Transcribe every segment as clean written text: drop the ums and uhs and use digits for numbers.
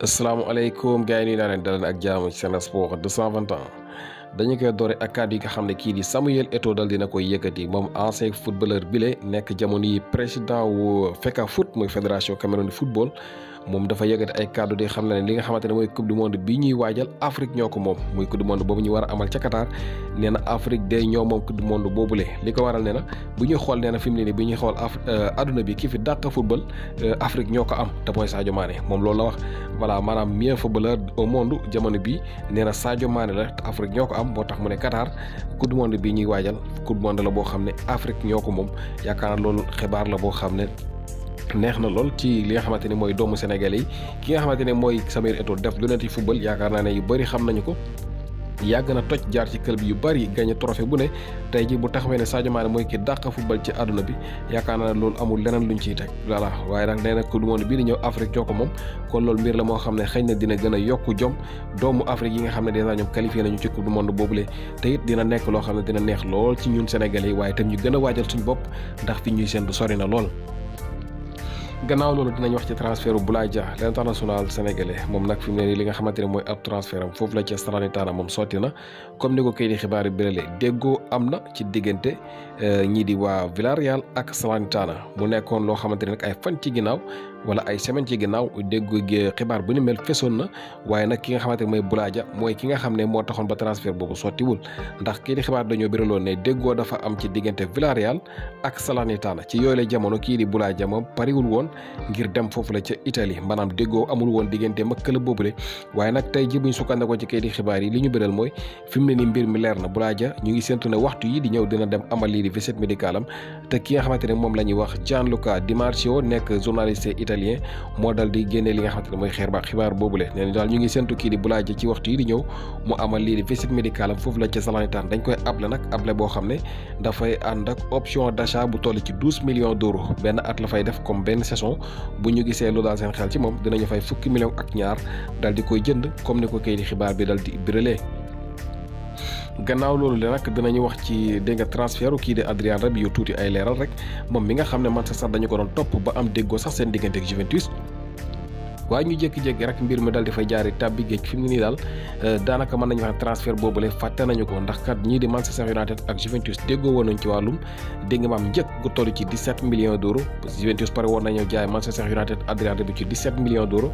asalaamaaleykum gars yi nuyu naa leen daleen ak jaamu ci Sen Sport 221 dañu koy doore ak kàddu yi nga xam ne kii di Samuel Eto'o dal dina koy yëkkati moom ancien footballeur bile nekk jamono yi président wu FECAFOOT muy fédération Cameroun de football moom dafa yëkkati ay kàddu di xam ne li nga xamante ne mooy coupe du monde bi ñuy waajal Afrique ñoo ko moom muy coupe du monde boobu ñu war a amal ca Qatar nee na Afrique day ñoo moom coupe du monde boobule li ko waral nee na bu ñuy xool nee na fi mu ne nii bi ñuy xool adduna bi ki fi dàq football Afrique ñoo ko am te mooy Sadio Mané moom loolu la wax voilà maanaam meilleur footballeur au monde jamono bi nee na Sadio Mané la te Afrique ñoo ko am moo tax mu ne Qatar coupe du monde bi ñuy waajal coupe du monde la boo xam ne Afrique ñoo ko moom yaakaar naa loolu xibaar la boo xam ne neex na lool ci li nga xamante ne mooy doomu Sénégalais yi ki nga xamante ne mooy Samuel Eto'o def lu ne ci football yaakaar naa ne yu bëri xam nañu ko yàgg na toj jaar ci club yu bëri gagné trophée bu ne tey ji bu taxawee ne Sadio Mané mooy ki dàq football ci àdduna bi yaakaar naa ne loolu amul leneen luñ ciy teg voilà waaye nag nee na coupe du monde bii di ñëw Afrique ñoo ko moom kon loolu mbir la moo xam ne xëy na dina gën a yokku jom doomu Afrique yi nga xam ne dèjà ñoom qualifié nañu ci coupe du monde boobule te it dina nekk loo xam ne dina neex lool ci ñun Sénégalais yi waaye itam ñu gën a waajal suñu bopp ndax fi ñuy séntu sori na lool. gannaaw loolu dinañ wax ci transfert Boulaye Dia l'international sénégalais moom nag fi mu ne nii li nga xamante ne mooy ab transfert am foofu la ca Salernitana moom sotti na comme ni ko kay di xibaar yi birale déggoo am na ci diggante ñii di waa Villarreal ak Salernitana mu nekkoon loo xamante ne nag ay fan ci ginnaaw wala ay semaine ci ginnaaw déggoo xibaar bu ni mel fesoon na waaye nag ki nga xamante ne mooy Boulaye Dia mooy ki nga xam ne moo taxoon ba transfert boobu sottiwul ndax kii di xibaar dañoo biraloon ne déggoo dafa am ci diggante Villarreal ak Salernitana ci yooyu la jamono kii di Boulaye Dia moom pariwul woon ngir dem foofu la ca Italie maanaam déggoo amul woon diggante mag club boobule waaye nag tey ji buñ sukkandikoo ci kayit di xibaar yi li ñu biral mooy fi mu ne ni mbir mi leer na Boulaye Dia ñu ngi séntu ne waxtu yi di ñëw dina dem amal lii di visite médicale am te ki nga xamante ne moom la ñuy wax Gianluca Di Marzio nekk journaliste italien moo dal di génnee li nga xamante ne mooy xibaar boobule nee na daal ñu ngi séntu kii di Boulaye Dia ci waxtu yi di ñëw mu amal lii di visite médicale am foofu la ca Salernitana dañ koy able nag able boo xam ne dafay ànd ak option d'achat bu toll ci 12 millions d'euros benn at la fay def comme benn saison bu ñu gisee lu daal seen xel ci moom dinañu fay fukki millions ak ñaar dal di koy jënd comme ni ko kay di xibaar bi dal di biralee gannaaw loolu le nag dinañu wax ci dégg nga transfert kii di Adrien Rabiot tuuti ay leeral rek moom mi nga xam ne man sax dañu ko doon topp ba am déggoo sax seen diggante ak Juventus waaye ñu jékki-jékki rek mbir mi dal di fay jaari tàbbi géej fi mu ne nii daal daanaka mën nañu wax ne transfert boobule fàtte nañu ko ndax kat ñii di Manchester United ak Juventus déggoo woon nañ ci wàllum dégg nga maam njëkk gu toll ci 17 millions d'euros Juventus pare woon nañoo jaay Manchester United Adrien Rabiot ci 17 millions d'euros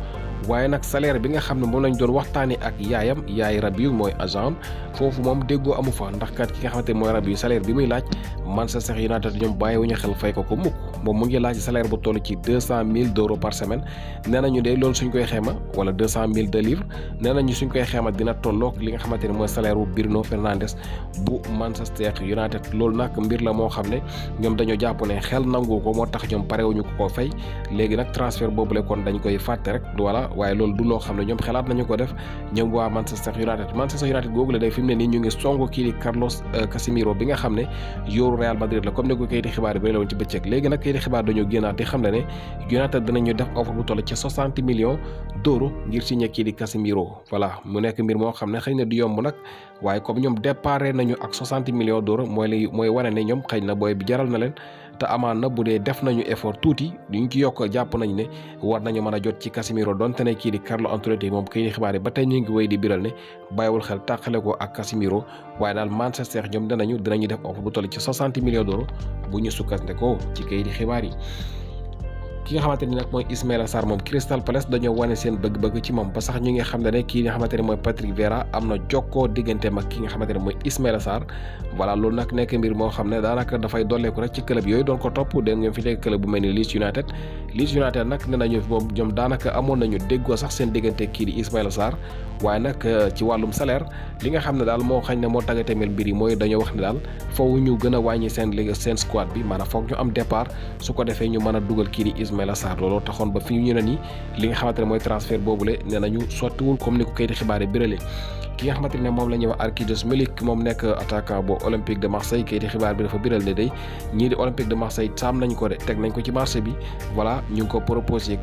waaye nag salaire bi nga xam ne moom lañ doon waxtaanee ak yaay Rabiot mooy agent foofu moom déggoo amu fa ndax kat ki nga xamante ne mooy Rabiot salaire bi muy laaj Manchester United ñoom bàyyiwuñu xel fay ko mukk moom mu ngi laaj salaire bu toll ci 200 000 € par semaine nee nañu de loolu suñ koy xeema wala 200 000 livres nee nañu suñ koy xeema dina tolloog li nga xamante ne mooy salaire wu Bruno Fernandes bu Manchester United loolu nag mbir la moo xam ne ñoom dañoo jàpp ne xel nangu ko moo tax ñoom parewuñu ko fay léegi nag transfert boobule kon dañ koy fàtte rek voilà waaye loolu du loo xam ne ñoom xelaat nañu ko def ñoom waa Manchester United googu la day fi mu ne nii ñu ngi songo kii di Carlos Casemiro bi nga xam ne yóoru Real Madrid la comme ne ko kay di xibaar bi la woon ci bëccëg léegi nag kay di xibaar dañoo génnaat di xam ne United dinañu def offre bu toll ci 60 millions d'euros ngir signé kii di Casemiro voilà mu nekk mbir moo xam ne xëy na du yomb nag waaye comme ñoom déparé nañu ak 60 millions d'euros mooy wane ne ñoom xëy na booy bi jaral na leen te amaan na bu dee def nañu effort tuuti duñ ci yokk jàpp nañ ne war nañu mën a jot ci Casemiro donte ne kii di Carlo Ancelotti moom kii di xibaar yi ba tey ñu ngi wéy di biral ne bàyyiwul xel tàqale ko ak Casemiro waaye daal Manchester ñoom dinañu def offre bu toll ci 60 millions d'euros bu ñu sukkandikoo ci kay di xibaar yi ki nga xamante ni nag mooy Ismaïla Sarr moom Crystal Palace dañoo wane seen bëgg-bëgg ci moom ba sax ñu ngi xam ne kii nga xamante ne mooy Patrick Vieira am na jokkoo digganteem ak ki nga xamante ne mooy Ismaïla Sarr voilà loolu nag nekk mbir moo xam ne daanaka dafay dolleeku rek ci club yooyu doon ko topp den ngeen fi nekk club bu mel ni Leeds United nag nee nañu moom ñoom daanaka amoon nañu déggoo sax seen diggante kii di Ismaïla Sarr waaye nag ci wàllum salaire li nga xam ne daal moo xañ ne moo tàggatémel mbir yi mooy dañoo wax ne daal foofu ñu gën a wàññi seen squad bi maanaam foog ñu am départ su ko defee ñu mën a dugal kii di Ismaïla Sarr looloo taxoon ba fi ñu ne nii li nga xamante ne mooy transfert boobule nee nañu sottiwul comme ni ko kayiti xibaar yi birale ki nga xamante ne moom la ñuy wax Arkadiusz Milik moom nekk attaquant bu Olympique de Marseille kayiti xibaar bi dafa biral ne day ñii di Olympique de Marseille saam nañ ko de teg nañ ko ci marché bi voilà ñu ngi ko proposé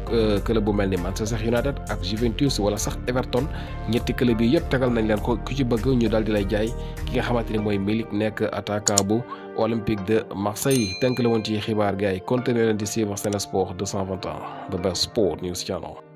club bu mel ni Manchester United ak Juventus wala sax Everton ñetti club yi yëpp tegal nañ leen ko ku ci bëgg ñu daal di lay jaay ki nga xamante ne mooy Milik nekk attaquant bu Olympique de Marseille tënk la woon ci xibaar gars yi continué leen di suivre Sen Sport 221 the best sport news channel.